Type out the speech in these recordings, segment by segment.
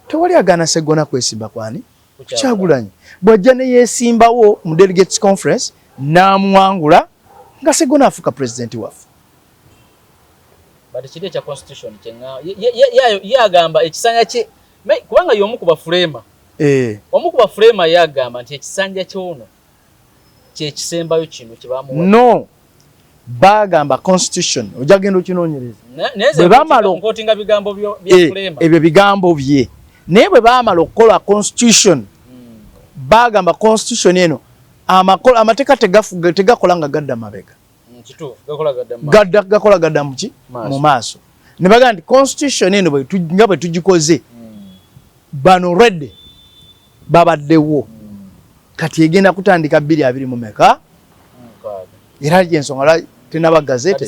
Tewali agaana Sseggona kwesimba kwani Kyagulanyi bw'ajja ne yeesimbawo mu delegates conference n'amuwangula nga Sseggona afuuka pulezidenti waffe. But kiri ekya constitution kye ye agamba ekisanja kye kubanga y'omu ku bafulema eh. Omu ku bafulema ye agamba nti ekisanja ky'ono kyekisembayo kino kyebamuwa. No, bagamba constitution ojja genda okinoonyereza bwe bamala nkotinga bigambo bya eh, Fulema ebyo bigambo bye naye bwe bamala okukola constitution bagamba constitution eno amateeka tegakola nga gadda mabega mm, gakola gadda muki mu maaso ne bagamba nti constitution eno nga bwe tugikoze bano already babaddewo kati egenda kutandika bbiri abiri mu meka era gyensonga tenaba gazete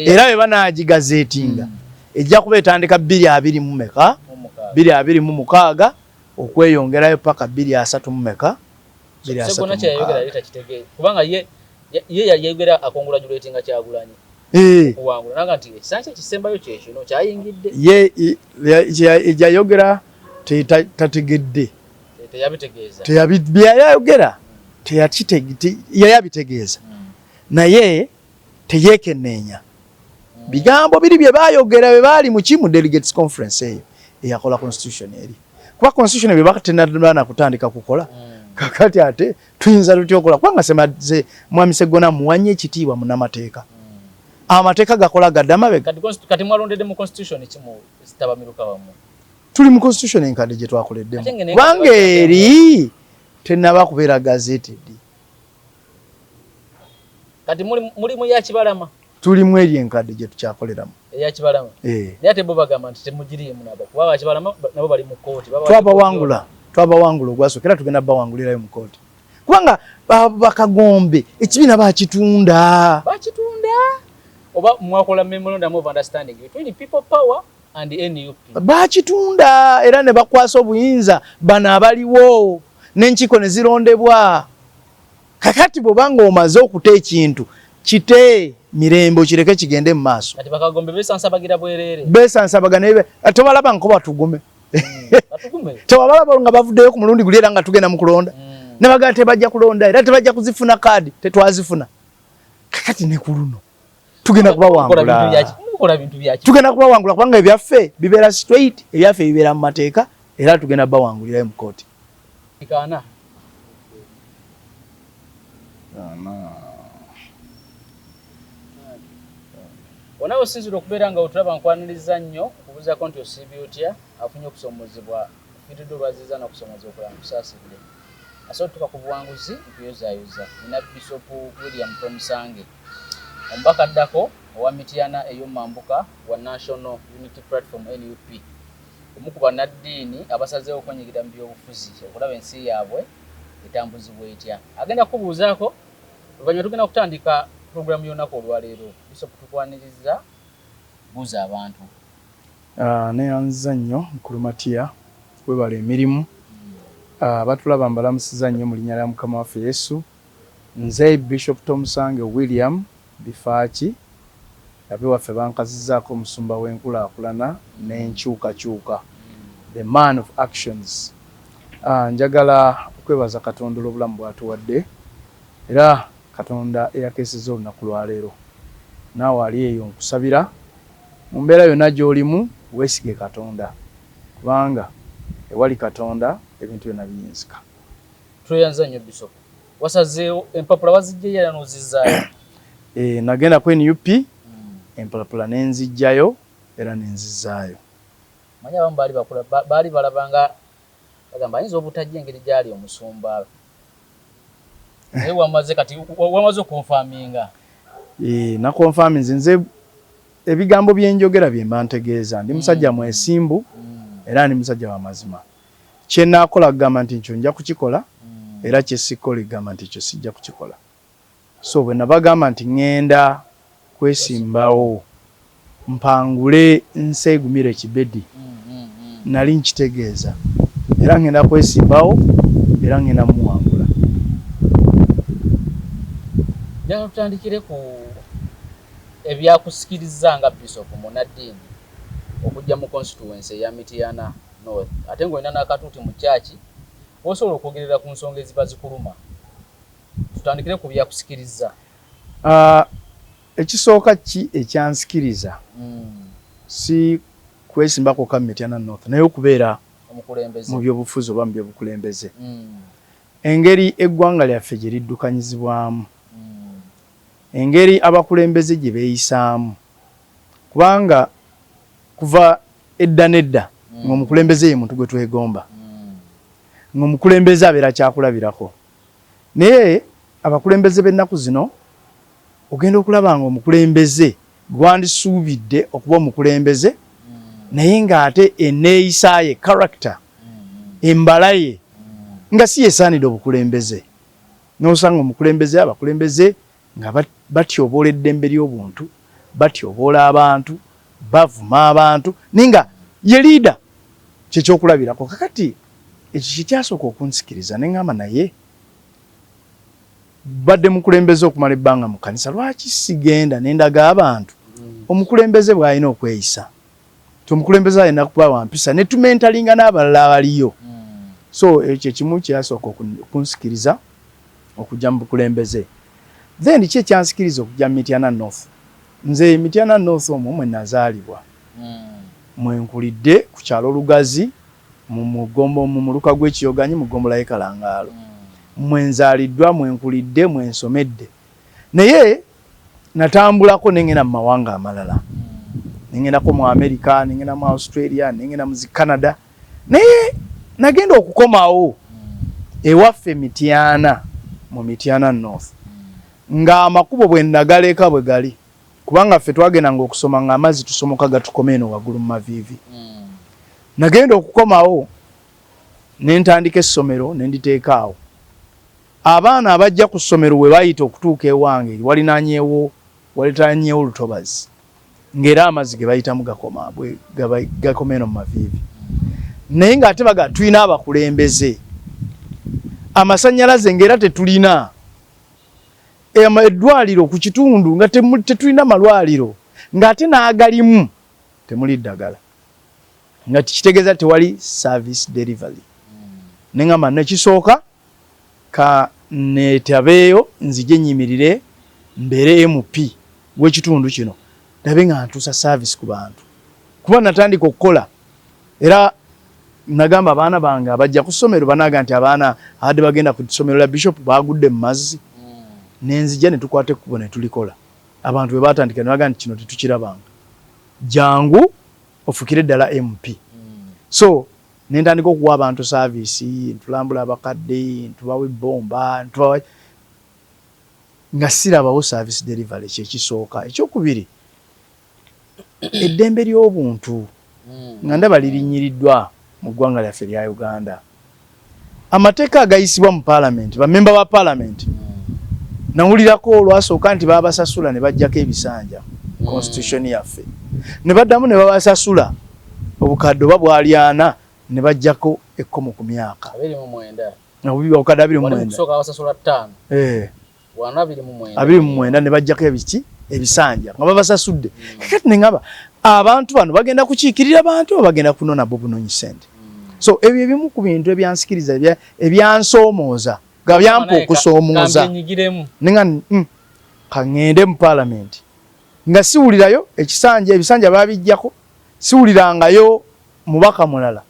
era bwe banagigazetinga ejja kuba etandika bbiri abiri mu meka 2026 okweyongerayo paka 2030 mu meka 2036 kubanga ye yayogera akongratulatinga Kyagulanyi eh. okuwangula naga nti ekisanja ekisembayo kyekino kyayingidde ye yayogera tategedde teyabitegeeza byeyayogera yayabitegeeza naye teyekenneenya bigambo biri bye baayogera bye baali muki mu delegates conference eyo eyakola constitution eri kuba constitution bye batenabana kutandika kukola kakati ate tuyinza tutya okola kubanga semaze mwami Sseggona muwanye ekitiibwa munamateeka amateeka gakola gadda mabega kati mwalondedde mu constitution ki mu ttabamiruka wammwe tuli mu constitution enkadde gye twakoleddemu kubanga eri tenaba kubeera gazetted kati muli mu ya Kibalama tuli mu eri enkadde gye tukyakoleramu eya Kibalama eh. Naye ate bo bagamba nti temugiriimu nabo kuba ba Kibalama nabo bali mu kkooti twabawangula twabawangula ogwasooka era tugenda bawangulirayo mu kkooti kubanga bakagombe ekibiina bakitunda bakitunda oba mwakola memorandum of understanding between people power and NUP bakitunda era ne bakwasa obuyinza bano abaliwo n'enkiiko ne zirondebwa kakati bw'oba ng'omaze okuta ekintu kite mirembe okireke kigende mu maaso kati bakagombe besansabagira bwerere besansabaga naye tobalaba nko batugume mm, tewabalaba nga bavuddeyo ku mulundi guli era nga tugenda mu kulonda ne bagamba tebajja kulonda era tebajja kuzifuna kaadi tetwazifuna kakati ne ku luno tugenda kubawangula tugenda kubawangula kubanga ebyaffe bibeera straight ebyaffe bibeera mu mateeka era tugenda bawangulirayo mu kooti Wona osinzira okubeera nga otulaba nkwaniriza nnyo okubuzaako nti osiibye otya afunye okusoomozebwa ofiiriddwa olwaziza n'okusoomooza okulala nkusaasidde asobola otutuuka ku buwanguzi nkuyozaayoza nina Bishop William Tomusange omubaka addako owa Mityana ey'omumambuka wa National Unity Platform NUP omu ku bannaddiini abasazeewo okwenyigira mu byobufuzi okulaba ensi yaabwe etambuzibwa etya. Agenda kukubuuzaako oluvannyuma tugenda kutandika pulogulaamu y'olunaku olwaleero. Bishop tukwanirizza, buuza abantu. Ah, neyanziza nnyo mukulu Matiya, webale emirimu. Ah, abatulaba mbalamusiza nnyo mu linnya lya Mukama waffe Yesu. Nze Bishop Tomusange William Bifaaki, abewaffe bankazizaako omusumba w'enkulaakulana n'enkyukakyuka, the man of actions. Ah, njagala okwebaza Katonda olw'obulamu bw'atuwadde era Katonda eyakeesezza olunaku lwaleero. Naawe ali eyo nkusabira mu mbeera yonna gy'olimu weesige Katonda kubanga ewali Katonda ebintu byonna biyinzika. Tweyanza nnyo Bishop. Wasazeewo empapula waziggyeyo era n'ozizzaayo? Eh, nagenda ku NUP mm. empapula ne nziggyayo era ne nzizzaayo. Manyi abamu baali bakula baali balabanga bagamba ayinza obutajja engeri gy'ali omusumba naye wamaze kati wamaze okonfaminga. Eh, nakonfaminze nze ebigambo bye njogera bye mba ntegeeza ndi musajja mm. mwesimbu mm. era ndi musajja wa mazima. Kye nnaakola kugamba nti ekyo nja kukikola, era kye sikkola kugamba nti ekyo sijja kukikola. So bwe nabagamba nti ŋŋenda kwesimbawo mpangule Nseegumire Kibedi, nnali nkitegeeza era ŋŋenda kwesimbawo era ŋŋenda muwangula. Njagala tutandikire ku ebyakusikirizza nga Bisopu munnaddiini okujja mu konsituwensi eya Mityana. North, ate ng'olina n'akatuuti mu kyaki wosobola okwogerera ku nsonga eziba zikuluma. Tutandikire ku byakusikiriza. Ekisooka ki ekyansikiriza si kwesimbako ka Mityana North, naye okubeera omukulembeze mu byobufuzi oba mu byobukulembeze, engeri eggwanga lyaffe gye liddukanyizibwamu, engeri abakulembeze gye beeyisaamu, kubanga kuva edda n'edda ng'omukulembeze ye muntu gwe twegomba, ng'omukulembeze abeera kyakulabirako. Naye abakulembeze b'ennaku zino, ogenda okulaba nga omukulembeze gwandisuubidde okuba omukulembeze, naye ng'ate enneeyisa ye, character, embala ye nga si yesaanidde obukulembeze. N'osanga omukulembeze, abakulembeze nga batyoboola eddembe ly'obuntu, batyoboola abantu, bavuma abantu, naye nga ye leader kyekyokulabirako. Kakati ekyo kyekyasooka okunsikiriza, ne ŋŋamba, naye badde mukulembeze okumala ebbanga mu kkanisa, lwaki sigenda ne ndaga abantu omukulembeze bw'alina okweyisa, ti omukulembeze alina kuba wa mpisa, ne tumentoringa n'abalala abaliyo. So ekyo ekimu kyasooka okunsikiriza okujja mu bukulembeze. Then ki ekyansikiriza okujja mu Mityana North? Nze Mityana North omwo mwe nazaalibwa, mwe nkulidde, ku kyalo Lugazi, mu mugombo, mu muluka gw'Ekiyoganyi, mu ggombolola y'e Kalangaalo. Mwe nzaaliddwa, mwe nkulidde, mwe nsomedde, naye natambulako ne ngenda mu mawanga amalala, ne ngendako mu America, ne ngenda mu Australia, ne ngenda mu zi Canada, naye nagenda okukomawo ewaffe Mityana, mu Mityana North, ng'amakubo bwe nagaleka bwe gali, kubanga ffe twagendanga okusoma ng'amazzi tusomoka gatukoma eno waggulu mu maviivi. Nagenda okukomawo ne ntandika essomero ne nditeeka awo. Abaana abajja ku ssomero we bayita okutuuka ewange walinaanyeewo, walitaanyeewo lutobazi, ng'era amazzi ge bayitamu gakoma bwe gakoma eno mu maviivi, naye ng'ate baga tulina abakulembeze. Amasannyalaze ng'era tetulina, eddwaliro ku kitundu nga tetulina malwaliro, ng'ate n'agalimu temuli ddagala, nga kitegeeza tewali service delivery. Ne ŋŋamba, nekisooka ka neetabeeyo, nzije nyimirire mbeere MP w'ekitundu kino, ndabe nga ntuusa service ku bantu, kuba natandika okukola era nagamba abaana bange abajja ku ssomero banaga nti abaana abadde bagenda ku ssomero lya bishop bagudde mu mazzi. Nenzija ne tukwata ekkubo ne tulikola. Abantu bwe batandika ne bagamba nti kino tetukirabanga, jangu ofukire ddala MP. So nentandika okuwa abantu service, ntulambula abakadde, ntubawa ebbomba, ntubawa, nga sirabawo service delivery. Kyekisooka. Ekyokubiri, eddembe ly'obuntu nga ndaba lirinyiriddwa mu ggwanga lyaffe lya Uganda. Amateeka agayisibwa mu paalamenti, bamemba ba paalamenti, nawulirako olwasooka nti babasasula ne bajjako ebisanja, constitution yaffe, ne baddamu ne babasasula obukadde oba bwalyana ne bajjako ekkomo ku myaka. 29. Obukadde 29. Kusooka abasasula ttaano. Wano 29. 29, ne bajjako ebiki, ebisanja, nga babasasudde. Kakati ne ngamba, abantu bano bagenda kukiikirira bantu oba bagenda kunona bo bunonyi sente? So ebyo ebimu ku bintu ebyansikiriza, ebyansoomooza, nga byampa okusoomooza. Kambyenyigiremu. Nenga kaŋŋende mu paalamenti, nga siwulirayo ekisanja, ebisanja babijjako, siwulirangayo mubaka mulala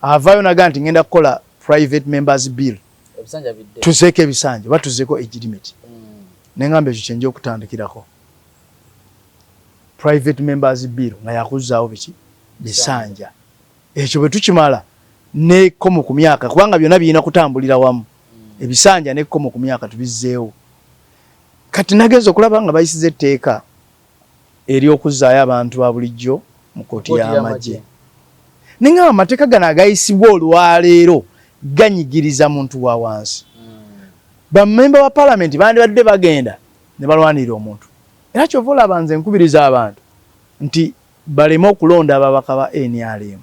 avaayo naga nti ngenda kukola private members bill ebisanja bidde, tuzeeko ebisanja oba tuzeeko age limit. Neŋŋamba ekyo kyenja okutandikirako, private members bill nga yakuzzaawo biki, bisanja. Ekyo bwe tukimala, nekkomo ku myaka, kubanga byonna birina kutambulira wamu, ebisanja nekkomo ku myaka tubizzeewo. Kati nagenza okulaba nga bayisiza etteeka ery'okuzzaayo abantu ba bulijjo mu kkooti y'amagye. Neŋŋamba, amateeka gano agayisibwa olwaleero ganyigiriza muntu wa wansi. Bamemba ba paalamenti bandibadde bagenda ne balwanirira omuntu. Era kyova olaba nze nkubiriza abantu nti baleme okulonda ababaka ba NRM,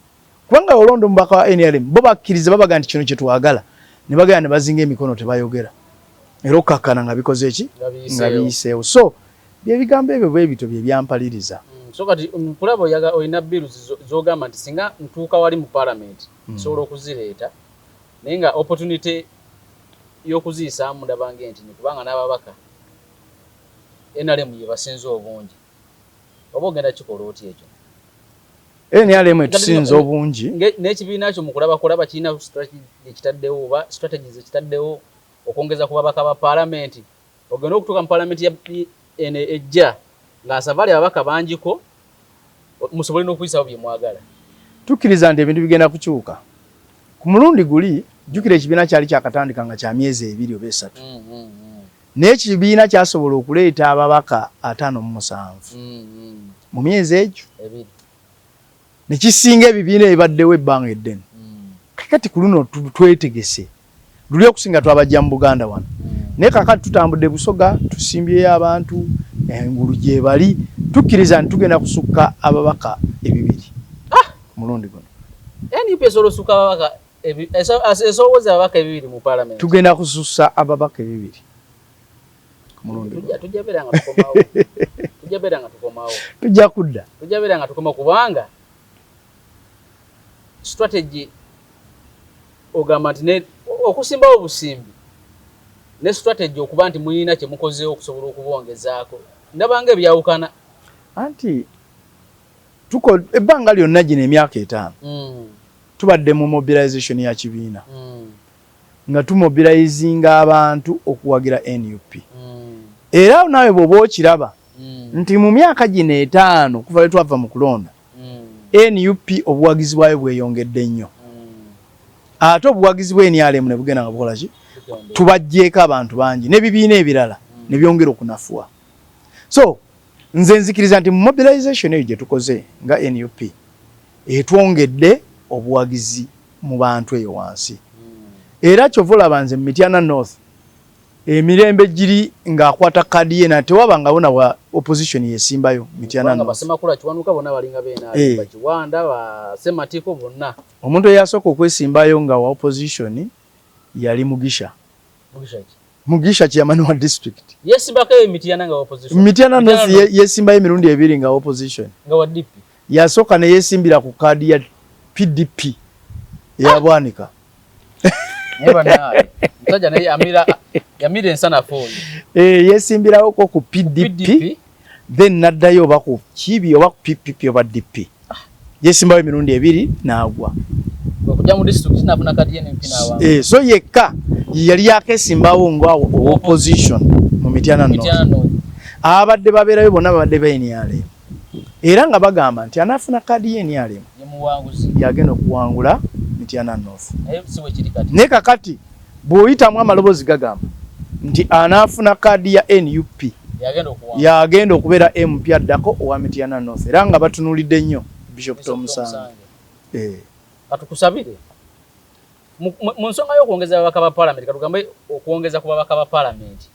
kubanga olonda omubaka wa NRM, bo bakkiriza, babaga nti kino kyetwagala, ne bagenda ne bazinga emikono, tebayogera, era okkakkana nga bikoze ki, nga biyiseewo. So byebigambo ebyo bwe bityo bye byampaliriza. So kati nkulaba olina bills z'ogamba nti singa ntuuka wali mu parliament nsobola okuzireeta, naye nga opportunity y'okuziyisaamu ndaba ng'entini, kubanga n'ababaka NRM ye basinze obungi. Oba ogenda kikola otya ekyo? NRM etusinza obungi. N'ekibiina kyo mu kulaba kulaba kirina strategy ekitaddewo oba strategies ekitaddewo okwongeza ku babaka ba paalamenti, ogenda okutuuka mu paalamenti eno ejja ng'asavaali ababaka bangiko, musobole n'okuyisawo bye mwagala? Tukkiriza nti ebintu bigenda kukyuka. Ku mulundi guli, jjukira ekibiina kyali kyakatandika nga kya myezi 2 oba 3, naye ekibiina kyasobola okuleeta ababaka 57 mu myezi egyo 2, ne kisinga ebibiina ebibaddewo ebbanga eddene. Kakati ku luno twetegese luli okusinga twabajja mu Buganda wano, naye kakati tutambudde Busoga, tusimbyeyo abantu engulu gye bali. Tukkiriza nti tugenda kusukka ababaka 200 ku mulundi guno. NUP esobola osukka ababaka esoboza ababaka 200 mu paalamenti? Tugenda kusussa ababaka 200 ku mulundi guno. Tujja beera nga tukomawo, tujja beera nga tukomawo. Tujja kudda. Tujja beera nga tukoma, kubanga strategy ogamba nti okusimbawo obusimbi ne strategy okuba nti mulina kye mukozeewo okusobola okubongezaako, ndabanga ebyawukana. Anti tuko ebbanga lyonna gino emyaka 5 tubadde mu mobilization ya kibiina, nga tumobilizinga abantu okuwagira NUP. Era naawe bw'oba okiraba nti mu myaka gino 5 okuva lwe twava mu kulonda, NUP obuwagizi bwayo bweyongedde nnyo, ate obuwagizi bwa NRM ne bugenda nga bukola ki, tubaggyeko abantu bangi n'ebibiina ebirala ne byongera okunafuwa. So nze nzikiriza nti mu mobilization eyo gye tukoze nga NUP etwongedde obuwagizi mu bantu eyo wansi. Era kyova olaba nze mu Mityana North emirembe giri ng'akwata kaadi ye na tewabanga wona wa opposition yesimbayo Mityana North. Ba Semakula Kiwanuka bonna balinga beena bakiwanda ba Sematiko bonna. Omuntu eyasooka okwesimbayo nga wa opposition yali Mugisha. Mugisha ki? Mugisha chairman wa district. Yesimbako eyo Mityana nga opposition? Mityana North yesimbayo emirundi ebiri nga opposition. Nga wa DP? Yasooka ne yesimbira ku kaadi ya PDP eya Bwanika. Naye bannaaye, musajja naye amira yamira ensanafu oyo. Eh, yesimbirawo ku PDP, then naddayo oba ku kibi oba ku PPP oba DP. Yesimbayo emirundi ebiri n'agwa. Okujja mu district nafuna kadi ye NUP n'awa. Eh, so yekka yali yakesimbawo nga opposition mu Mityana North. Mityana North. Abadde babeerayo bonna babadde ba NRM. Era nga bagamba nti anaafuna kaadi ye NRM ye muwanguzi, yagenda okuwangula Mityana North. Naye si bwe kiri kati. Naye kakati bw'oyitamu amaloboozi gagamba nti anaafuna kaadi ya NUP yagenda okuwangula, yagenda okubeera MP addako owa Mityana North, era nga batunuulidde nnyo Bishop Tomusange. Eh. Katukusabire mu nsonga y'okwongeza ababaka ba paalamenti, katugambe okwongeza ku babaka ba paalamenti.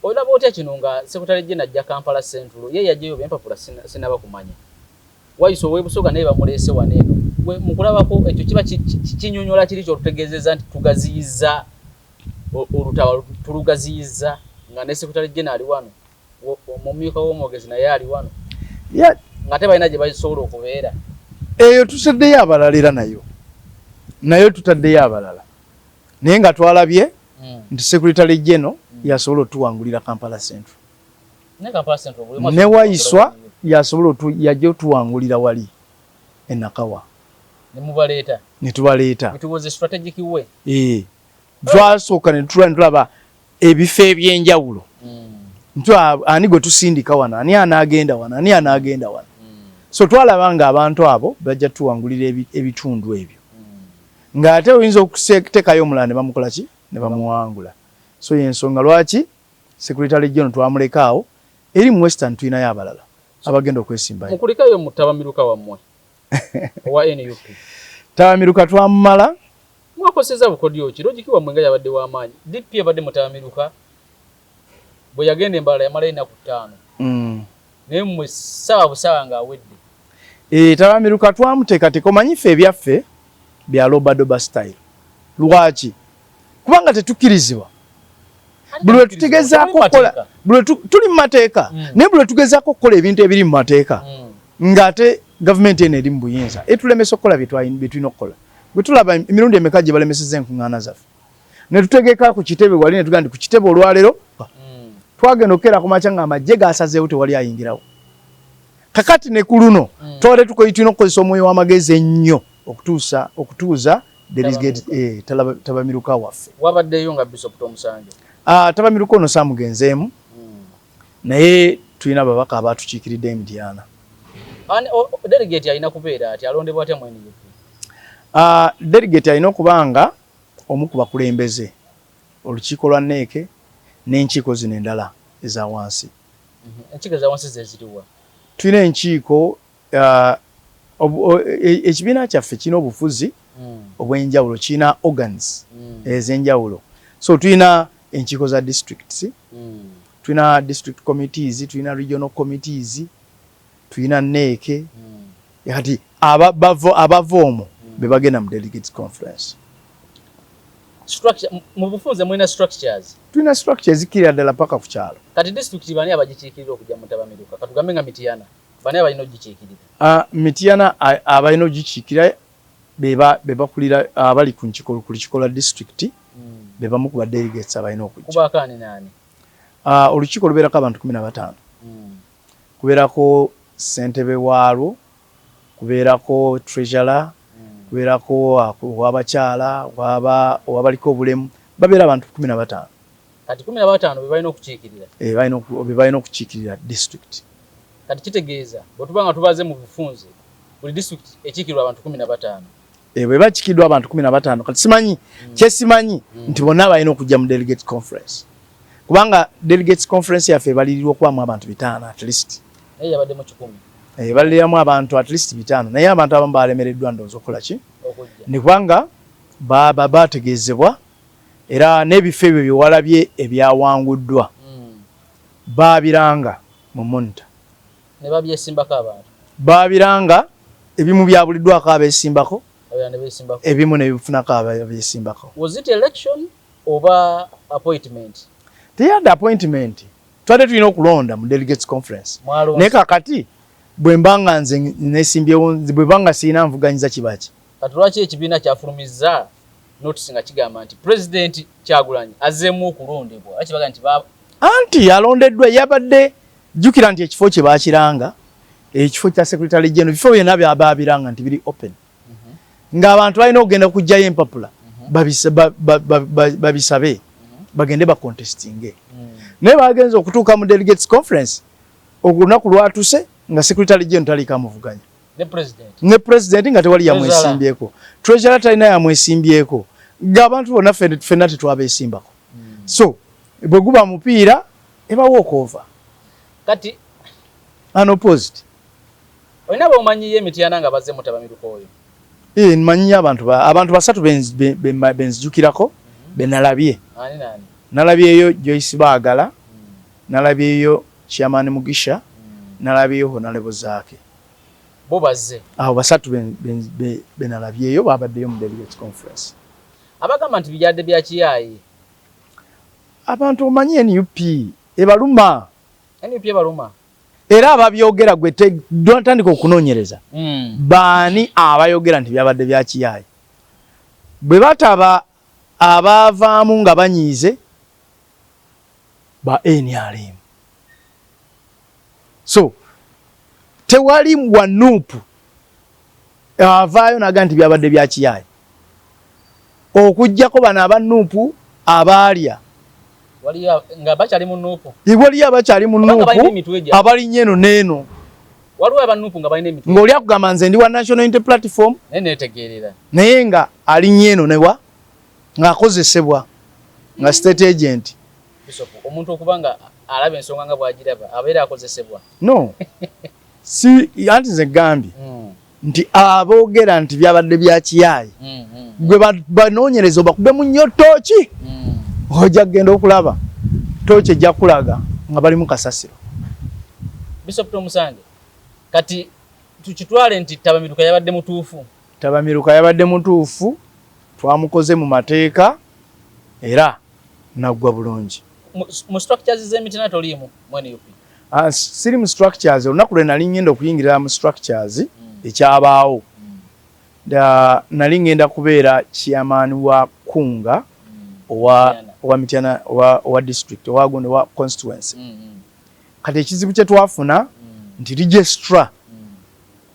Olaba otya kino nga Secretary General ajja Kampala Central, ye yajjayo empapula sinaba kumanya Waiswa ow'e Busoga naye bamuleese wano eno. Gwe mu kulabako ekyo kiba kinyonyola kiri ky'otutegeezezza nti tugaziyiza olutaba, tulugaziyiza nga ne Secretary General ali wano, omumyuka w'omwogezi naye ali wano, ng'ate balina gye basobola okubeera? Eyo tutaddeyo abalala, era nayo tutaddeyo abalala, naye nga twalabye nti Secretary General yasobola otuwangulira Kampala Central. Ne Kampala Central buli omu ne asobola Waiswa okuwangula. Yasobola yajja otuwangulira wali enakawa. Ne mubaleeta. Ne tubaleeta. It was a strategic way. Eh, twasooka ne tutula ne tulaba ebifo ebyenjawulo, nti ani gwe tusindika wano, ani anaagenda wano, ani anaagenda wano. So twalaba nga abantu abo bajja tuwangulira ebitundu ebyo, ng'ate oyinza okuteekayo omulala ne bamukola ki, ne bamuwangula. So yensonga lwaki Secretary General twamuleka awo. Eri mu Western tulinayo abalala abagenda okwesimbayo. Mukulikayo mu ttabamiruka wammwe owa NUP. Ttabamiruka twamumala. Mwakoseza bukodyo ki? Logic wammwe nga yabadde w'amaanyi. DP abadde mu ttabamiruka bwe yagenda embalala yamalayo ennaku 5, naye mmwe ssaawa busaawa ng'awedde. E, ttabamiruka twamuteekateeka. Omanyi ffe ebyaffe bya robadoba style. Lwaki? Kubanga tetukkirizibwa. Buli lwe tutegezaako okukola, buli tuli mu mateeka, naye buli lwe tugezaako okukola ebintu ebiri mu mateeka, Ng'ate gavumenti eno eri mu buyinza etulemesa okukola bye tulina okukola. Bwe tulaba emirundi emeka gye balemesezza enkuŋŋaana zaffe ne tutegeka ku kitebe wali ne tugamba nti ku kitebe olwaleero twagenda okukeera ku makya ng'amagye gasazeewo tewali ayingirawo. Kakati ne ku luno twabadde tulina okukozesa omwoyo w'amagezi ennyo okutuusa okutuuza delegate tabamiruka waffe. Wabaddeyo nga Bishop Tomusange? Tabamiruka ono saamugenzeemu naye tulina ababaka abatukiikiridde e Mityana. Delegate alina kubeera ati alondebwa atya mu NUP? Delegate alina okuba nga omu ku bakulembeze olukiiko lwa NEC n'enkiiko zino endala eza wansi. Enkiiko eza wansi ze ziriwa? Tulina enkiiko, ekibiina kyaffe kirina obufuzi obw'enjawulo, kirina organs ez'enjawulo. So tulina enkiiko za districts, tulina district committees, tulina regional committees, tulina NEC. Kati abava omwo be bagenda mu delegates conference. Mu bufunze mulina structures? Tulina structure ezikkirira ddala paka ku kyalo. Kati district bani abagikiikirira okujja mu ttabamiruka? Katugambe nga Mityana, bani abalina ogikiikirira? Mityana abalina ogikiikirira be bakulira abali ku lukiiko lwa district, be bamu ku ba delegates abalina okujja. Kubaako ani naani? Olukiiko lubeerako abantu 15. Kubeerako ssentebe waalwo, kubeerako treasurer, kubeerako ow'abakyala, owabaliko obulemu, babeera abantu 15. Kati 15 be balina okukiikirira? Be balina okukiikirira district. Kati kitegeeza bwe tuba nga tubaze mu bufunze, buli district ekiikirirwa abantu 15. Bwe bakiikiddwa abantu 15, kati simanyi, kyesimanyi nti bonna balina okujja mu delegate conference, kubanga delegates conference yaffe ebalirirwa okubamu abantu 500 at least. Naye yabaddemu 100. Ebaliramu abantu at least 500, naye abantu abamu balemereddwa ndowooza okukola ki, ni kubanga bategeezebwa era n'ebifo ebyo byewalabye ebyawanguddwa babiranga mu Monitor. Ne babyesimbako abantu. Babiranga, ebimu byabuliddwako abeesimbako, ebimu ne bifunako abeesimbako. Was it election oba appointment? Teyadde appointment, twabadde tulina okulonda mu delegates conference, naye kakati bwe mba nga nze nesimbyewo, bwe mba nga sirina nvuganyiza, kibaki? Kati lwaki ekibiina kyafulumizza notice nga kigamba nti President Kyagulanyi azzeemu okulondebwa? Lwaki baga nti Anti alondeddwa, yabadde, jjukira nti ekifo kye bakiranga, ekifo kya secretary general, bifo byonna byababiranga nti biri open, ng'abantu balina okugenda kujjayo empapula babisabe bagende bacontestinge. Naye bagenze okutuuka mu delegates conference, olunaku lwatuse nga secretary general taliiko amuvuganya ne president nga tewali yamwesimbyeko, treasurer talina yamwesimbyeko, ng'abantu bonna ffenna tetwabeesimbako. So bwe guba mupiira eba walk over. Kati unopposed. Olina bomanyiyo emityana nga bazze mutabamiruka oyo? Mmanyiyo abantu basatu benzijukirako benalabye. Ani nani? Nalabyeyo Joyce Baagala, nalabyeyo Chairman Mugisha, nalabyeyo Honorable Zaake. Bo bazze? Abo basatu benalabyeyo babaddeyo mu delegates conference. Abagamba nti bijadde bya kiyaayi? Abantu omanyi NUP ebaluma. NUP ebaluma. Era ababyogera gwe tandika okunoonyereza baani abayogera nti byabadde bya kiyaayi. Bwe bataba abaavaamu nga banyiize ba NRM. So tewali wa NUP avaayo naga nti byabadde bya kiyaayi, okuggyako bano aba NUP abaalya. Nga bakyali mu NUP? Waliyo abakyali mu NUP abalinnya eno n'eno. Waliwo aba NUP nga balina emitwe. Ng'oli akugamba nze ndi wa National Unity Platform, naye netegeerera. Naye nga alinnya eno newa ng'akozesebwa nga state agent. Bishop, omuntu okuba nga alaba ensonga nga bw'agiraba abeera akozesebwa? No, si anti nze gambye nti aboogera nti byabadde bya kiyaayi, gwe banoonyereza obakubemu nnyo tooki, ojja kugenda okulaba tooki ejja kulaga nga bali mu kasasiro. Bishop Tomusange, kati tukitwale nti Tabamiruka yabadde mutuufu? Tabamiruka yabadde mutuufu, twamukoze mu mateeka era naggwa bulungi. Mu structures z'emityana toliimu mu NUP? Siri mu structures. Olunaku lwe nali ngenda okuyingira mu structures, ekyabaawo, nali ngenda kubeera chairman wa Kunga owa Mityana. Owa Mityana, owa district, owa gundi, owa constituency. Kati ekizibu kye twafuna nti registrar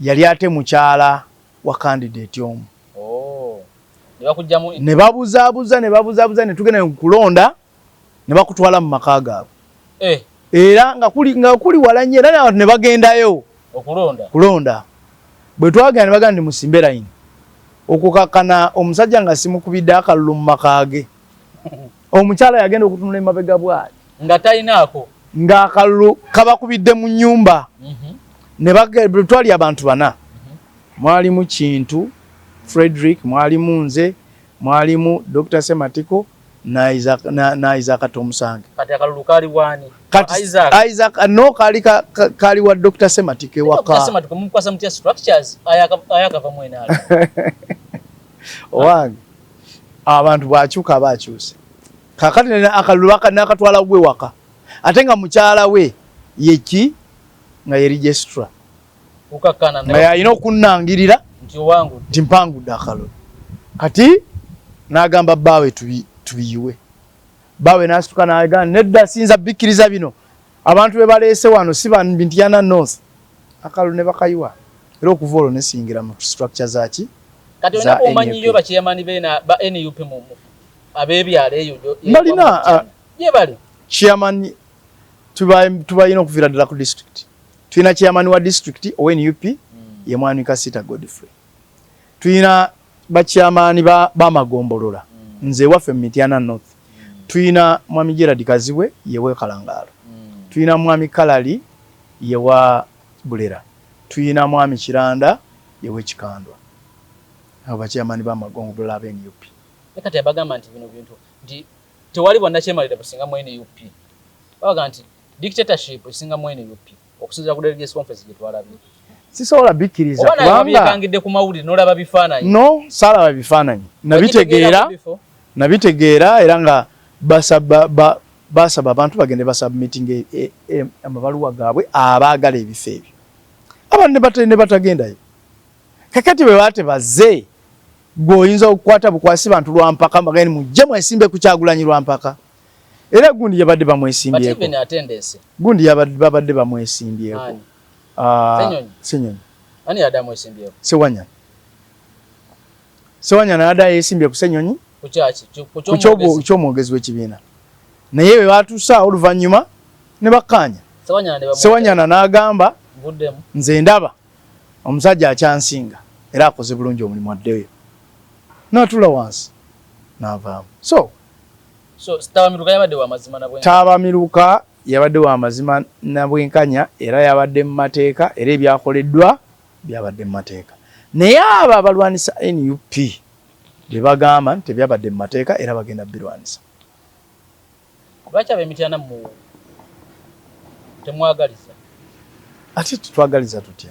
yali ate mukyala wa candidate omu. Oh. Ne bakugyamu. Ne babuzaabuza, ne babuzaabuza, ne tugenda kulonda ne bakutwala mu maka gaabwe. Era nga kuli wala nnyo, era n'abantu ne bagendayo okulonda. Kulonda. Bwe twagenda ne bagamba nti musimbe layini, okukakkana omusajja nga simukubidde akalulu mu maka ge. Omukyala yagenda okutunula emabega bw'ati nga talinaako. Ng'akalulu kabakubidde mu nnyumba. Ne twali abantu bana, mwalimu Kintu Frederick, mwalimu nze, mwalimu Dr Sematiko na Isaac Tomusange. Kati akalulu kaali waani? Kati Isaac. Isaac no, kaali kaali wa Dr Sematiko ewaka. Sematiko mumukwasa mutya structures ayakava mu NRM? Owange, abantu bw'akyuka aba akyuse. Kakati akalulu n'akatwala gwe waka, ate nga mukyala we yeki nga ye registrar. Kukakkana nga yalina okunnangirira nti owangudde. Nti mpangudde akalulu. Kati n'agamba bbaawe tubiyiwe. Bbaawe n'asituka n'agamba, nedda, siyinza bikkiriza bino, abantu be baleese wano si ba Mityana North. Akalulu ne bakayiwa, era okuva olwo nesiyingira mu structure zaki. Kati Za olina omanyiyo NUP. Bachairman bena ba NUP mu ab'ebyalo eyo Balina, ye bali. Chairman tubalina okuviira ddala ku district. Tulina chairman wa district owa NUP, ye Mwami Kasita Godfrey. Tulina bachairman b'amagombolola. Nze ewaffe mu Mityana North tulina Mwami Gerard Kazibwe, yewe Kalangaalo. Tulina Mwami Kalali, yewa Bulera. Tulina Mwami Kiranda, yewe Kikandwa. Abo bachairman b'amagombolola aba NUP. Ne kati abagamba nti bino bintu nti tewali bwannakyemalira businga mu NUP, babaga nti dictatorship esinga mu NUP okusinziira ku delegates conference gye twalabye. Sisobola bikkiriza Oba naye kubanga wabyekangidde ku mawulire n'olaba bifaananyi? No, saalaba bifaananyi, nabitegeera. Wagitegeerako before? Nabitegeera, era nga basaba abantu bagende basubmitting amabaluwa gaabwe abaagala ebifo ebyo. Abantu ne batagendayo. Kakati bwe baba tebazze, gwe oyinza okukwata bukwasi bantu lwampaka, bagende mujje mwesimbe ku Kyagulanyi lwampaka? Era gundi yabadde But bamwesimbyeko. Even attendance. Gundi babadde bamwesimbyeko. Ani? Ah, Ssenyonyi? Ssenyonyi. Ani yadde amwesimbyeko? Sewanyana. Sewanyana yadde yeesimbye ku Ssenyonyi. Ku kyaki? Ku ku ky'omwogezi? Ky'omwogezi w'ekibiina, naye bwe batuusaawo oluvannyuma ne bakkaanya. Sewanyana ne bamuwa. Sewanyana n'agamba, Nvuddemu. Nze ndaba omusajja akyansinga era akoze bulungi omulimu, addeyo. N'atuula wansi n'avaamu. So So Ttabamiruka yabadde wa mazima na bwenkanya? Ttabamiruka yabadde wa mazima na bwenkanya, era yabadde mu mateeka, era ebyakoleddwa byabadde mu mateeka, naye abo abalwanisa NUP bye bagamba nti tebyabadde mu mateeka, era bagenda birwanisa. Lwaki ab'Emityana mu temwagaliza? Ate tetwagaliza tutya?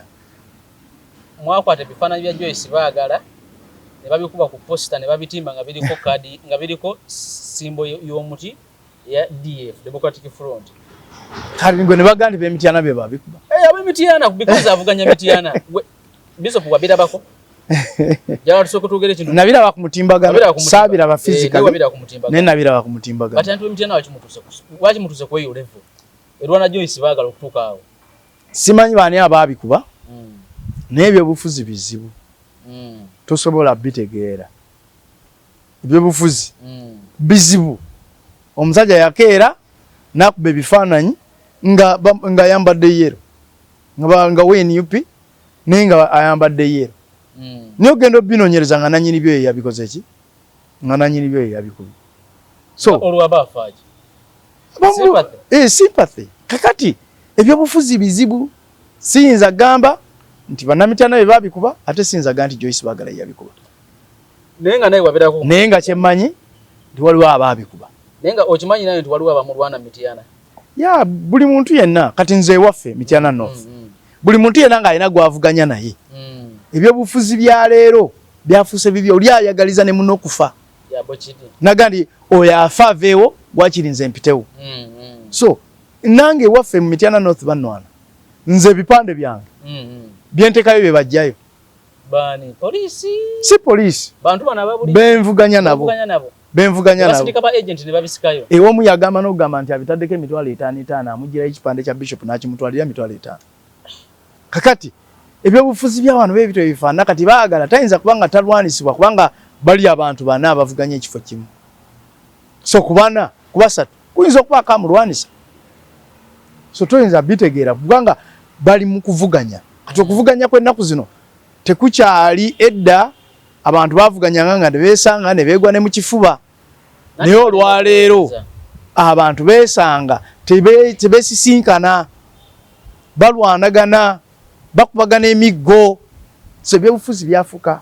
Mwakwata ebifaananyi bya Joyce Baagala ne babikuba ku poster ne babitimba nga biriko kadi, nga biriko symbol y'omuti eya DF, Democratic Front. Kati gwe ne bagamba nti b'Emityana bye babikuba? Eh, ab'Emityana, because avuganya Mityana. Gwe Bishop wabirabako? Jala tusooke twogere kino. Nabiraba ku mutimbagano. Wabiraba ku mutimbagano. Saabiraba Eh, physically. naye wabiraba ku mutimbagano. Naye nabiraba ku mutimbagano. But abantu b'Emityana lwaki mutuuse ku eyo level erwana Joyce Baagala okutuuka awo? Simanyi baani abaabikuba, naye ebyobufuzi bizibu, tosobola bitegeera. Ebyobufuzi bizibu. Omusajja yakeera n'akuba ebifaananyi nga ayambadde yellow, nga we NUP, naye nga ayambadde yellow. Naye ogenda obinoonyereza nga nanyini byo ye yabikoze ki, nga nanyini byo ye yabikubye. So Olwo aba afaaki? Sympathy. Eh, sympathy. Kakati ebyobufuzi bizibu. Siyinza gamba nti bannamityana be babikuba, ate siyinza gamba nti Joyce Bagala ye yabikuba. Naye nga naye wabirako. Naye nga kyemmanyi nti waliwo abaabikuba. Naye nga okimanyi naye nti waliwo abamulwana Mityana? Ya, buli muntu yenna. Kati nze ewaffe Mityana North, buli muntu yenna ng'alina gwavuganya naye. Ebyobufuzi bya leero byafuuse bibi, oli ayagaliza ne muno okufa. Ya, bwe kiri. Naga nti oyo afa aveewo, wakiri nze mpitewo. So Nange ewaffe mu Mityana North banwana, nze ebipande byange byentekayo bye bajjayo. Bani? Poliisi? Si poliisi. Bantu bano ababuli benvuganya nabo. Benvuganya nabo. Basindika ba agent ne babisikayo. Ewomu yagamba n'okugamba nti abitaddeko 50,000 amugirayo ekipande kya bishop n'akimutwalira 50,000. Kakati ebyobufuzi bya wano bebito ebifaanana kati baagala tayinza kuba nga talwanisibwa kubanga bali abantu bana abavuganya ekifo kimu. So ku bana, ku basatu kuyinza okubaako amulwanisa. So toyinza bitegeera kubanga bali mu kuvuganya. Kati okuvuganya kw'ennaku zino tekukyali edda abantu bavuganyanga nga ne beesanga ne beegwa ne mu kifuba. Naye olwaleero abantu beesanga tebeesisinkana, balwanagana, bakubagana emiggo. So ebyobufuzi byafuuka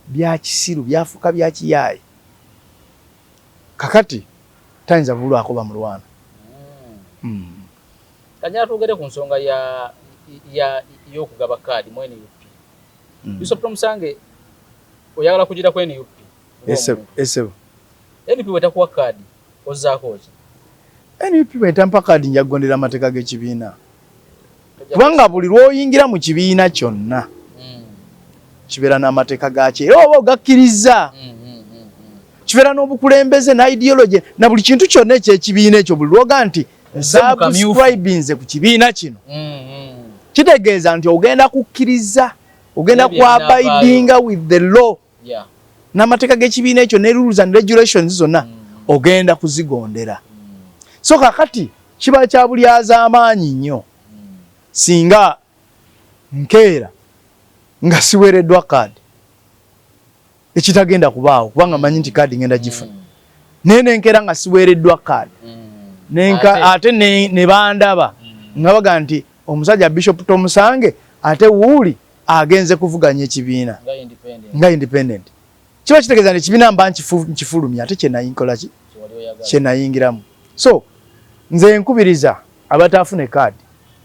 bya kisiru, byafuuka bya kiyaaye. Kakati tayinza bulwako bamulwana. Kanyala twogere ku nsonga ya ya y'okugaba kaadi mu NUP. Bishop Tomusange oyagala kugira ku NUP? Esebo. NUP bwetakuwa kaadi ozzaako ki? NUP bwetampa kaadi nja kugondera amateeka g'ekibiina. Kubanga buli lw'oyingira mu kibiina kyonna kibeera n'amateeka gaakyo era oba ogakkiriza. Kibeera n'obukulembeze na ideology na buli kintu kyonna eky'ekibiina ekyo. Buli lw'oga nti nsubscribinze ku kibiina kino, kitegeeza nti ogenda kukkiriza, ogenda ku abidinga with the law n'amateeka g'ekibiina ekyo ne rules and regulations zonna ogenda kuzigondera. So kakati kiba kya bulyazaamaanyi nnyo singa nkeera nga siweereddwa kaadi, ekitagenda kubaawo kubanga manyi nti kaadi ngenda gifuna, naye nenkeera nga siweereddwa kaadi ate ne bandaba nga baga nti omusajja Bishop Tomusange ate wuuli agenze kuvuganya ekibiina nga independent, kiba kitegeeza nti ekibiina mba nkifulumya ate kyenayinkola ki kyenayingiramu. So nze nkubiriza abataafune kaadi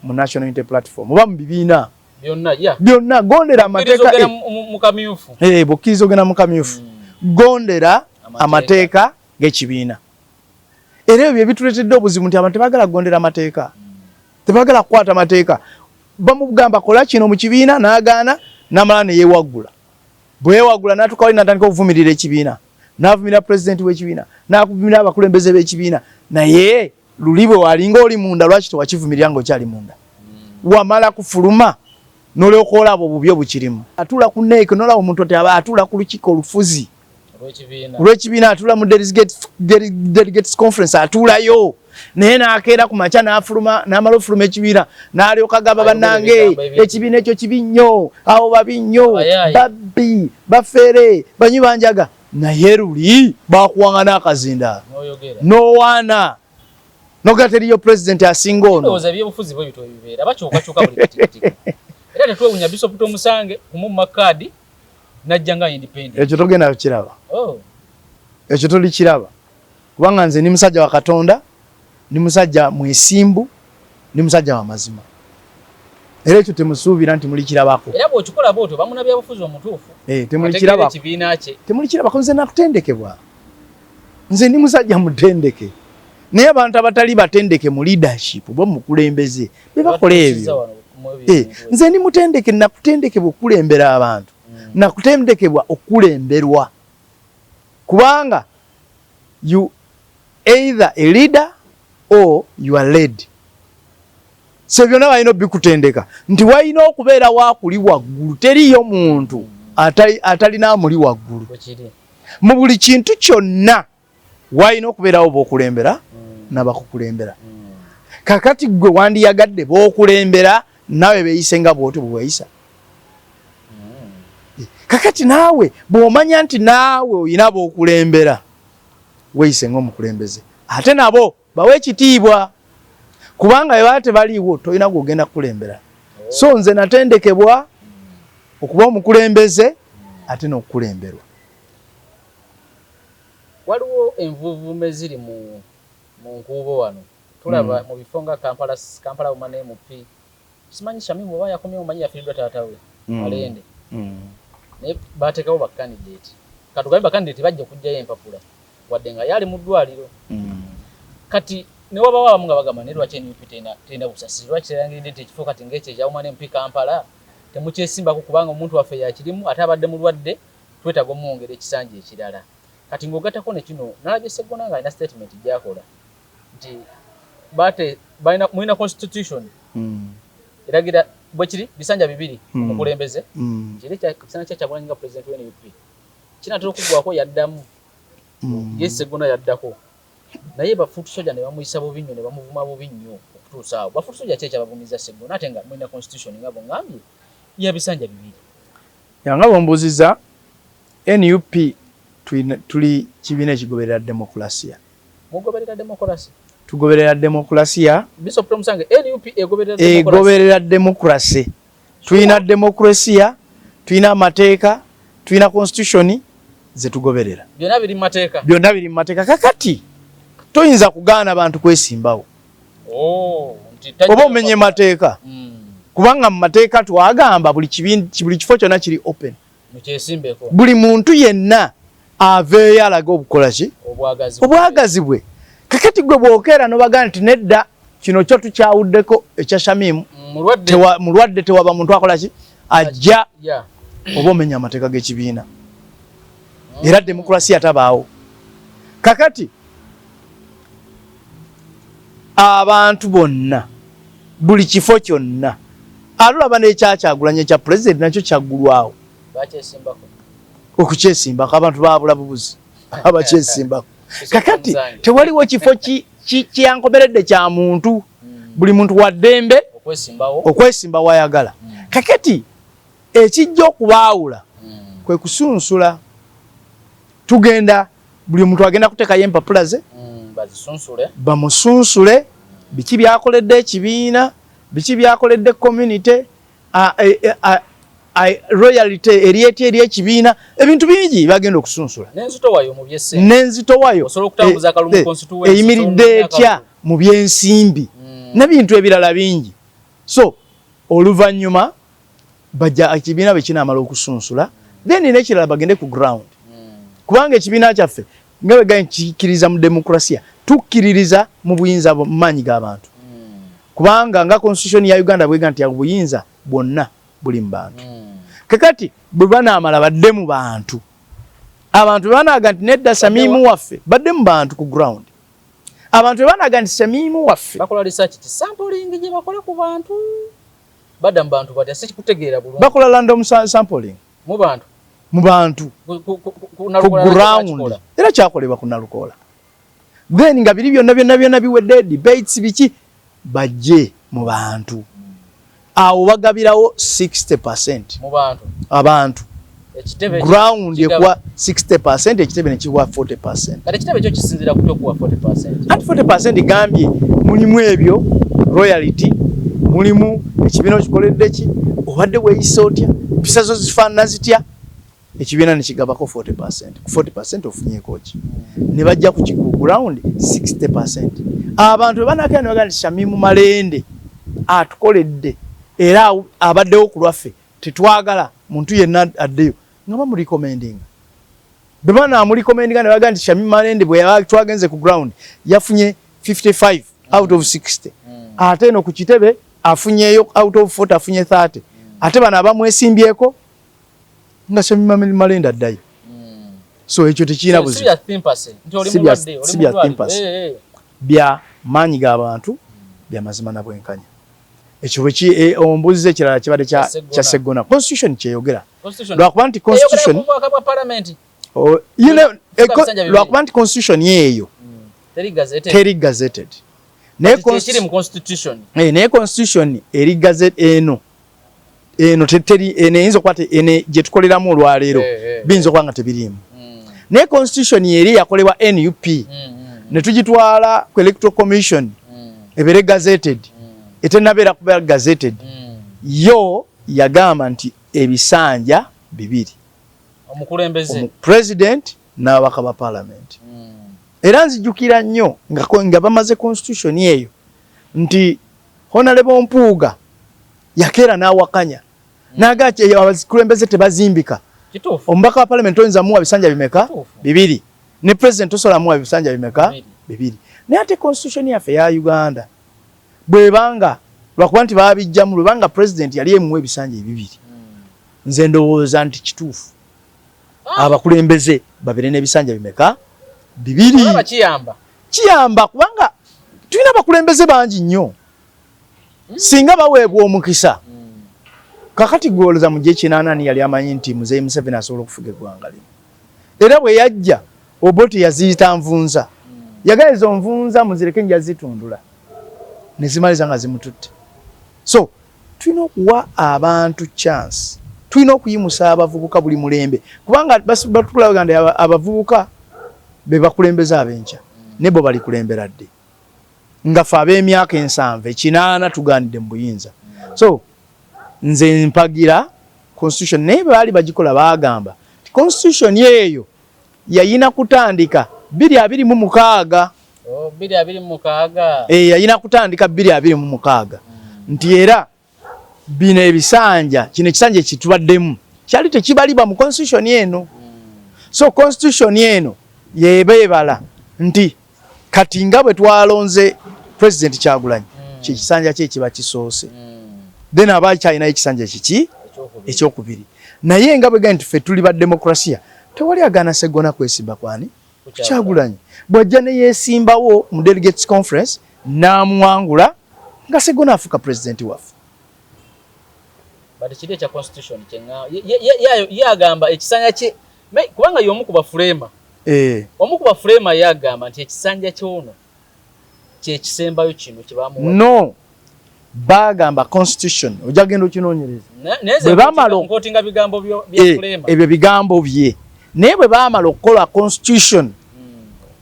mu National Unity Platform oba mu bibiina byonna, gondera amateeka. Bw'okkiriza ogenda mu kamyufu, gondera amateeka g'ekibiina. Era ebyo byebituleetedde obuzibu nti abantu tebaagala kugondera amateeka, tebaagala kukwata mateeka. Bamugamba kola kino mu kibiina n'agaana, n'amala ne yeewaggula. Bwe yeewaggula n'atuuka wali n'atandika okuvumirira ekibiina, n'avumirira pulezidenti w'ekibiina, n'avumirira abakulembeze b'ekibiina. Naye luli bwe walinga oli munda, lwaki tewakivumirira ng'okyali munda? Wamala kufuluma n'olyoka olaba obubi obukirimu. Atuula ku NEC, n'olaba omuntu nti atuula ku lukiiko olufuzi olw'ekibiina, atuula mu delegates conference, atuulayo, naye n'akeera ku makya n'afuluma, n'amala ofuluma ekibiina n'alyoka gamba, bannange ekibiina ekyo kibi nnyo, abo babi nnyo, babbi, bafere, banywi banjaga. Naye luli bakuwanga n'akazindaalo n'owaana noga teriyo pulezidenti asinga ono. Ebyobufuzi bwe bityo bibeera, bakyukakyuka buli katikati. Era tetwewunya Bishop Tomusange kumumma kaadi najja nga independent. Ekyo togenda kukiraba. Ekyo tolikiraba kubanga nze ndi musajja wa Katonda, ndi musajja mwesimbu, ndi musajja wa mazima, era ekyo temusuubira nti mulikirabako. Era bw'okikola bw'otyo bamuna byabufuzi omutuufu. Temulikirabako. Ekibiina kye. Temulikirabako. Nze nakutendekebwa, nze ndi musajja mutendeke, naye abantu abatali batendeke mu leadership bo mukulembeze be bakola ebyo. Nze ndi mutendeke, nakutendekebwa okukulembera abantu, nakutendekebwa okukulemberwa, kubanga you either a leader or you are led. So byonna balina obikutendeka nti walina okubeera wakuli waggulu. Teriyo muntu atalina amuli waggulu mu buli kintu kyonna. Walina okubeerawo b'okulembera n'abakukulembera. Kakati gwe wandiyagadde b'okulembera naawe beeyise nga bw'otyo bwe weyisa? Kakati naawe bw'omanya nti naawe olina b'okulembera, weeyise ng'omukulembeze, ate nabo bawe ekitiibwa, kubanga bwe baba tebaliiwo tolina gw'ogenda kukulembera. So nze natendekebwa okuba omukulembeze ate n'okukulemberwa. Waliwo envuuvuumo eziri mu nkuubo wano, tulaba mu bifo nga Kampala, Kampala Woman MP, simanyi Shamim oba yakomyewo, manyi yafiiriddwa taata we Malende, naye baateekawo ba candidate. Katugambe ba candidate bajja okuggyayo empapula wadde nga ye ali mu ddwaliro. Kati Ne wabawo abamu nga bagamba, naye lwaki NUP terina busasizi? Lwaki terangiridde nti ekifo kati ng'ekyo ekya Woman MP Kampala temukyesimbako, kubanga omuntu waffe yakirimu ate abadde mulwadde, twetaaga omwongera ekisanja ekirala? Kati ng'ogattako ne kino, nalabye Sseggona ng'alina statement gy'akola nti bate balina mulina constitution eragira bwe kiri bisanja bibiri omukulembeze kiri ekisanja kya Kyagulanyi nga president wa NUP kinatera okuggwako, yaddamu ye Sseggona yaddako, naye ba foot soldier ne bamuyisa bubi nnyo, ne bamuvuma bubi nnyo okutuusa awo. Ba foot soldier ki ekyabavumiza Sseggona, ate nga mulina constitution nga bw'oŋŋambye ya bisanja bibiri? Yanga bwombuuziza, NUP tuli kibiina ekigoberera demokulasiya. Mugoberera demokulasi? Tugoberera demokulasiya. Bishop Tomusange, NUP egoberera? Egoberera democracy. Tulina demokulasiya, tulina amateeka, tulina constitution zetugoberera. Byonna biri mu mateeka? Byonna biri mu mateeka. Kakati toyinza kugaana bantu kwesimbawo. Oh, oba omenye mateeka. Kubanga mu mateeka twagamba buli buli kifo kyonna kiri open, buli muntu yenna aveeyo alage obukola ki, obwagazi bwe. Kakati gwe bwokeera nobagaa nti nedda, kino kyo tukyawuddeko ekya Shamimu mulwadde, tewaba muntu akola ki ajja, oba omenya amateeka g'ekibiina, era demokulasiya tabaawo. Kakati abantu bonna, buli kifo kyonna, alulaba n'ekyakyagulanya ekya pulezidenti nakyo kyaggulwawo okukyesimbako, abantu babula bubuzi abakyesimbako. Kakati tewaliwo kifo kyankomeredde kya muntu. Buli muntu waddembe okwesimba wayagala. Kakati ekijja okubaawula kwe kusunsula. Tugenda, buli omuntu agenda kuteekayo empapula ze bamusunsule, biki byakoledde ekibiina, biki byakoledde community, loyalty eri etya eri ekibiina, ebintu bingi bagenda okusunsula. N'enzitowayo eyimiridde etya mu byensimbi n'ebintu ebirala bingi. So oluvannyuma bajja, ekibiina bwe kinaamala okusunsula, then n'ekirala bagende ku ground, kubanga ekibiina kyaffe nga bwe gaye kikkiririza mu demokurasiya, tukkiririza mu buyinza mu maanyi g'abantu, kubanga nga constitution ya Uganda bwega nti obuyinza bwonna buli mu bantu. Kakati bwe banaamala badde mu bantu, abantu bwe banaaga nti nedda, Samiimu waffe, badde mu bantu ku ground, abantu bwe banaaga nti Samiimu waffe. Bakola research ki, sampling gye bakola ku bantu? Badda mu bantu batya? Sikikutegeera bulungi. Bakola random sampling. Mu bantu? Mu bantu ku ground, era kyakolebwa ku Nalukoola. Then nga biri byonna byonna byonna biwedde, debates biki, bajje mu bantu. Awo bagabirawo 60%. Mu bantu? Abantu. Ground ekuwa 60%, ekitebe nekiwa 40%. Kati ekitebe kyo kisinzira ku kyokuwa 40%? Anti 40% gambye mulimu ebyo, loyalty, mulimu ekibiina okikoledde ki, obadde weeyisa otya, mpisa zo zifaanana zitya. Ekibiina nekigabako 40%. Ku 40% ofunyeeko ki? Ne bajja ku ground 60%. Abantu bwe banakera ne bagamba nti Shamimu Malende atukoledde era abaddewo ku lwaffe, tetwagala muntu yenna addeyo, nga bamurecommendinga. Bwe banaamurecommendinga ne bagamba nti Shamimu Malende bwe twagenze ku ground yafunye 55 out of 60, ate eno ku kitebe afunyeyo out of 40 afunye 30, ate bano abamwesimbyeko, nga Shamimu Malende addayo. So ekyo tekirina buzibu, si bya sympathy, bya maanyi g'abantu, bya mazima na bwenkanya. Ekyo bweki ombuuziza ekirala kibadde kya Seggona. Constitution kyeyogera, lwakuba nti constitution, lwakuba nti constitution yeeyo teri gazetted, naye constitution eri gazette eno eno teteri eno eyinza okuba eno gye tukoleramu olwaleero biyinza okuba nga tebiriimu, naye constitution yeri yakolebwa NUP ne tugitwala ku Electoral Commission ebeere gazetted, etenabeera kuba gazetted, yo yagamba nti ebisanja bibiri, omukulembeze, president n'ababaka ba parliament. Era nzijukira nnyo nga bamaze constitution eyo nti Honorable Mpuuga yakeera n'awakanya naga nti abakulembeze tebazimbika. Omubaka wa parliament oyinza muwa bisanja bimeka? Bibiri. Ne president osobola muwa bisanja bimeka? Bibiri. Naye ate constitution yaffe ya Uganda bwebanga lwakuba nti babijjamu, lwebanga president yali emuwa ebisanja ebibiri, nze ndowooza nti kituufu abakulembeze babeere n'ebisanja bimeka? Bibiri. Kiyamba. Kiyamba kubanga tulina abakulembeze bangi nnyo, singa baweebwa omukisa. Kakati gwolooza mu gyekinaana ani yali amanyi nti Muzeeyi Museveni asobola okufuga eggwanga lino? Era bwe yajja, Obote yaziyita nvunza, yagala ezo nvunza muzireke, nja zitundula, ne zimaliza nga zimututte. So tulina okuwa abantu chance, tulina okuyimusa abavubuka buli mulembe, kubanga batukulaga nti abavubuka be bakulembeza ab'enkya, ne bo balikulembera ddi nga fe ab'emyaka 70, 80 tugaanidde mu buyinza? So nze mpagira constitution, naye baali bagikola baagamba ti constitution eyo yayina kutandika 2026. Oh, 2026. E, yayina kutandika 2026, nti era bino ebisanja, kino ekisanja ekitubaddemu kyali tekibalibwa mu constitution eno. So constitution eno yeba ebala nti kati nga bwe twalonze President Kyagulanyi, kyekisanja kye kiba kisoose, then aba akyalinayo ekisanja kiki? Ekyokubiri. Naye nga bwe nti ffe tuli ba demokrasiya, tewali agaana Seggona kwesimba kwani Kyagulanyi. Bw'ajja ne yeesimbawo mu delegates conference n'amuwangula, nga Seggona afuuka pulezidenti waffe. But kiri ekya constitution kyenga ye agamba ekisanja kye, kubanga y'omu ku ba framer, omu ku ba framer, ye agamba nti ekisanja kyono kyekisembayo kino kyebamuwa. No, bagamba constitution ojja genda okinoonyereza. Bwe bamala nquotinga bigambo bya framer. Ebyo bigambo bye, naye bwe bamala okukola constitution,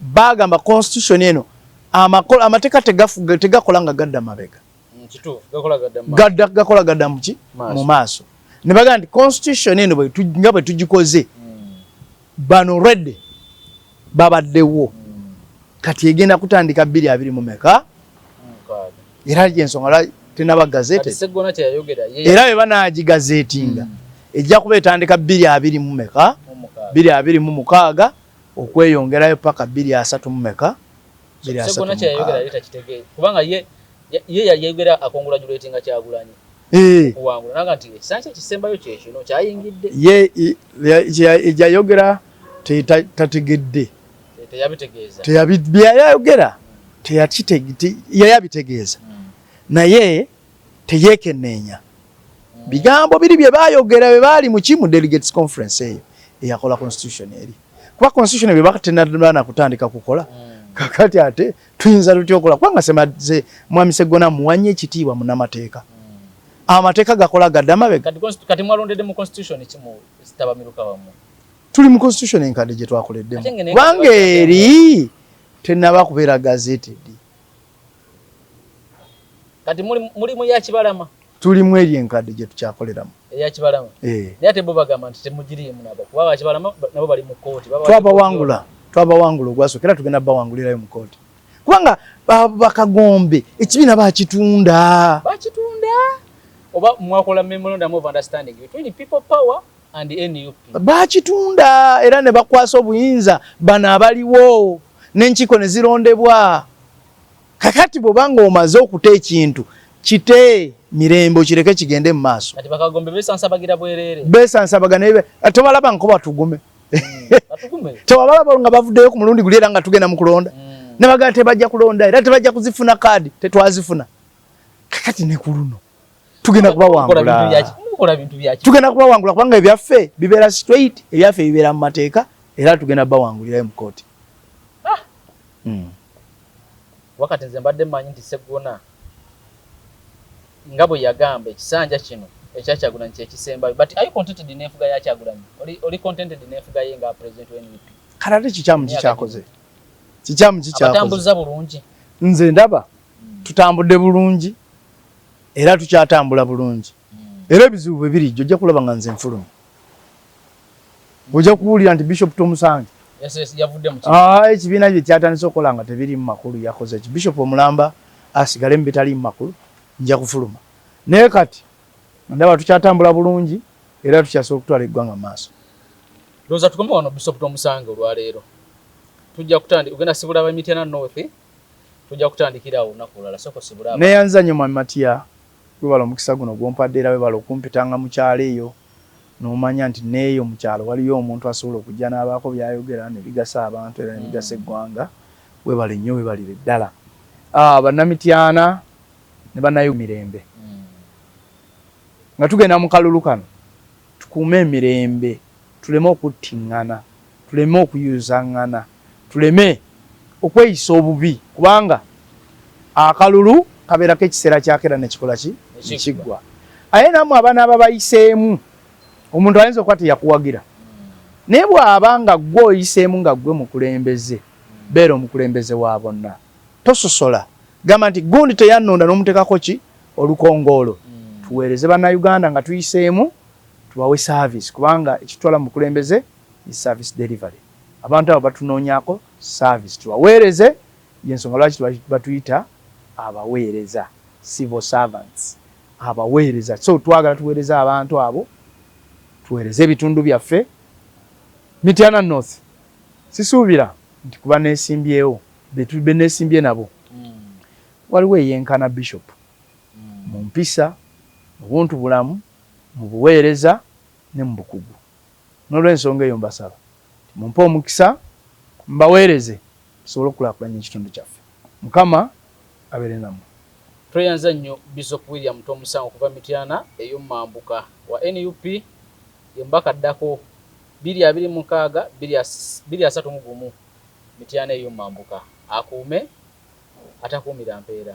bagamba constitution eno amateeka tegakola nga gadda mabega. Kituufu, gakola gadda mu maaso. Gadda, gakola gadda muki? Maaso. Mu maaso. Ne bagamba nti constitution eno nga bwe tugikoze, bano already babaddewo, kati egenda kutandika bbiri abiri mu meka? Mukaaga. Era gyensonga lwaki tenaba Kati gazetted. Seggona kyeyayogera ye Era bwe banaagigazetinga, ejja kuba etandika bbiri abiri mu meka? Mu mukaaga. 2026 okweyongerayo paka bbiri asatu mu meka? Bbiri asatu Seggona mu kyeyayogera mukaaga. ye takitegeera, kubanga ye yayogera acongratulatinga Kyagulanyi okuwangula, naga nti ekisanja kye kisembayo kyekino kyayingidde. Ye yayogera tategedde. Teyabitegeeza. Byeyayogera yayabitegeeza, naye teyeekenneenya bigambo biri bye baayogera bye baali muki mu delegates conference eyo eyakola constitution eri, kuba constitution bye batenabana kutandika kukola. Kakati ate tuyinza tutya okola? Kubanga mwami Seggona muwanye ekitiibwa munnamateeka, amateeka gakola gadda mabega. Kati mwalondedde mu constitution ki mu ttabamiruka wammwe? Tuli mu constitution enkadde gye twakoleddemu, Ate nga kubanga eri tenaba kubeera gazetted. Kati muli mu ya Kibalama? Tulimu eri enkadde gye tukyakoleramu. Eya Kibalama? Eh. Naye ate bo bagamba nti temugiriimu nabo, kuba Abakibalama nabo bali mu kooti. Twabawangula, twabawangula ogwasooka, era tugenda bawangulirayo mu kooti, kubanga bakagombe ekibiina bakitunda. Bakitunda oba mwakola memorandum of understanding between People Power and NUP? Bakitunda era ne bakwasa obuyinza bano abaliwo n'enkiiko ne zirondebwa. Kakati bw'obanga omaze okuta ekintu, kite mirembe, okireke kigende mu maaso. Kati bakagombe besansabagira bwerere. Besansabaga, naye tobalaba nko batugume. Batugume. Tewabalaba nga bavuddeyo ku mulundi guli era nga tugenda mu kulonda, ne bagamba tebajja kulonda era tebajja kuzifuna kaadi, tetwazifuna. Kakati ne ku luno tugenda kubawangula. Mukola bintu byaki? Tugenda kubawangula kubanga ebyaffe bibeera straight, ebyaffe bibeera mu mateeka, era tugenda bawangulirayo mu kooti. Ah! Wakati nze mbadde mmanyi nti Seggona nga bwe yagamba ekisanja kino ekya Kyagulanyi kyekisembayo, but are you contented n'enfuga ya Kyagulanyi? Oli contented n'enfuga ye nga president wa NUP? Kale ate kikyamu kikyakoze, kikyamu kikyakoze? Abatambuza bulungi? Nze ndaba tutambudde bulungi era tukyatambula bulungi, era ebizibu bwe birijja ojja kulaba nga nze nfuluma, ojja kuwulira nti Bishop Tomusange Yavudde mu Ah, ekibiina kye kyatandise okukola nga tebiri mu makulu yakoze ki? Bishop omulamba asigale mu bitali mu makulu, nja kufuluma. Naye kati ndaba tukyatambula bulungi era tukyasobola okutwala eggwanga mu maaso. Ndowooza tukome wano, Bishop Tomusange, olwaleero. Tujja kutandika ogenda sibula ab'Emityana North. Tujja kutandikira awo olunaku olulala. Sooka osibule abantu. Neyanza nnyo Mwami Matiya, webale omukisa guno gwompadde era webale okumpitanga mu kyalo eyo n'omanya nti n'eyo mu kyalo waliyo omuntu asobola okujja n'abaako by'ayogera ne bigasa abantu era ne bigasa eggwanga. Webale nnyo webalire ddala. Ah, Bannamityana ne Bannamirembe nga tugenda mu kalulu kano tukuume emirembe, tuleme okuttiŋŋana, tuleme okuyuzaŋŋana, tuleme okweyisa obubi kubanga akalulu kabeerako ekiseera kyako era nekikola ki nekiggwa. Aye nammwe abanaaba bayiseemu, omuntu ayinza okuba teyakuwagira naye bw'aba nga ggwe oyiseemu nga ggwe mukulembeze, beera omukulembeze wa bonna, tososola. Gamba nti gundi teyannonda n'omuteekako ki olukongoolo. Tuweereze Bannayuganda nga tuyiseemu, tubawe service kubanga ekitutwala mu bukulembeze is service delivery. Abantu abo batunoonyaako service tubaweereze, y'ensonga lwaki batuyita abaweereza, civil servants, abaweereza. So twagala tuweereze abantu abo, tuweereze ebitundu byaffe. Mityana North sisuubira nti kuba neesimbyewo be neesimbye nabo waliwo eyenkana Bishop mu mpisa, mu buntu bulamu, mu buweereza ne mu bukugu. N'olwensonga eyo mbasaba nti mumpe omukisa mbaweereze tusobole okukulaakulanya ekitundu kyaffe. Mukama abeere nammwe. Tweyanza nnyo Bishop William Tomusango okuva Mityana ey'omumambuka wa nup ye mubaka addako 2026 2031 Mityana ey'omumambuka akuume atakuumira mpeera.